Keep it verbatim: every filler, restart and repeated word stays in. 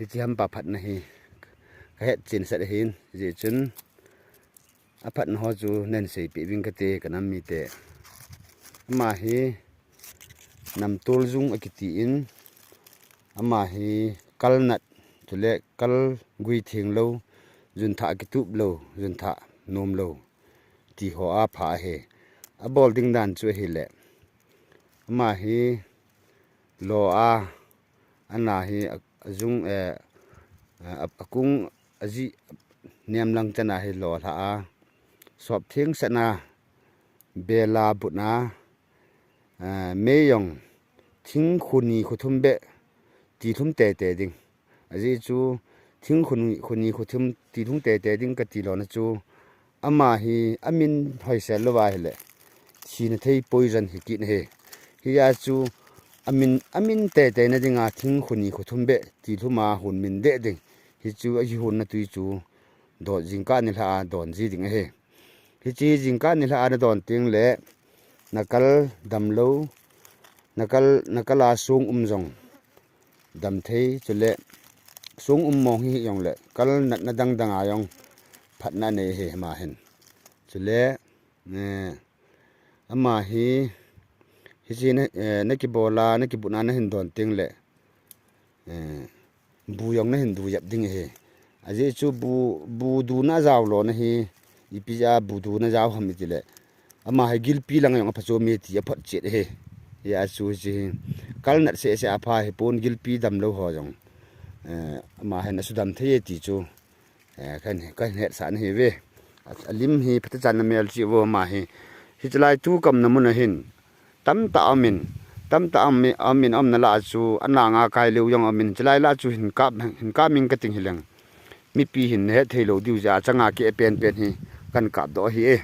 Hichi hampa phatna hi kahet chin sat ahin, hijeh chun aphatna ho chu nahin seipeh uving kate kanam mite. Ama hi namtol jung akiti in, ama hi kal nat, chule kal gui theng lou, jun thah kitup lou, jun thah nom lou, ti ho a pha ahi. Abol ding dan chu ahile, ama hi lo a, ana hi a, ajung, eh, a, akung aji nem lang chana hi lo lha a, sop theng sat na, bela but na, eh, mei jong thing khu ni khu thum beh tilhum teitei ding. Ajeh chu thing khu ni, khu ni khu thum tilhum teitei ding kati lona chu, ama hi amin hoisel louva ahile, thina thei poison hi kit ahi. Hijeh a chu amin, amin teitei na dinga thing khu ni khu thum beh tilhum a hon min deh ding. Hichu ahi honna twi chu don jingkah nilhah a don ji ding ahi. Hichi jingkah nilhah a nadon tengle, nakal dam lou, nakal, nakal a song um jong dam thei, chule song um mong hi jongle, kal natna dang dang a jong phatna nei ahi ama hin. Chule, eh, ama hi, hichi na, eh, nakibol a, nakibut na nahin don tengle, eh, bu jong nahin du jep ding ahi. Ajeh chu bu, bu duna jao lona hi, ipi jeh a bu duna jao ham itile, ama hi gilpi lang jong aphachom e ti aphotchet ahi. Hijeh a chu hichi hi kal nat seh seh apha hipon, gilpi dam lou ho jong, eh, ama hin asudam thei e ti chu, eh, kahin, kahin hetsah nahiuve. A, alim hi phatechan na melchih uvo ama hi. Hichi lai tu kaumna mun a hin tamtah aumin, tamtah aumin, aumin, aumna lah a chu ananga kai leu jong aumin, chulai lah chu hin kap, hin kap ing kating hileng, mipi hin nahet thei lou diu jeh a changa keh penpen hi kahin kapdoh ahi e.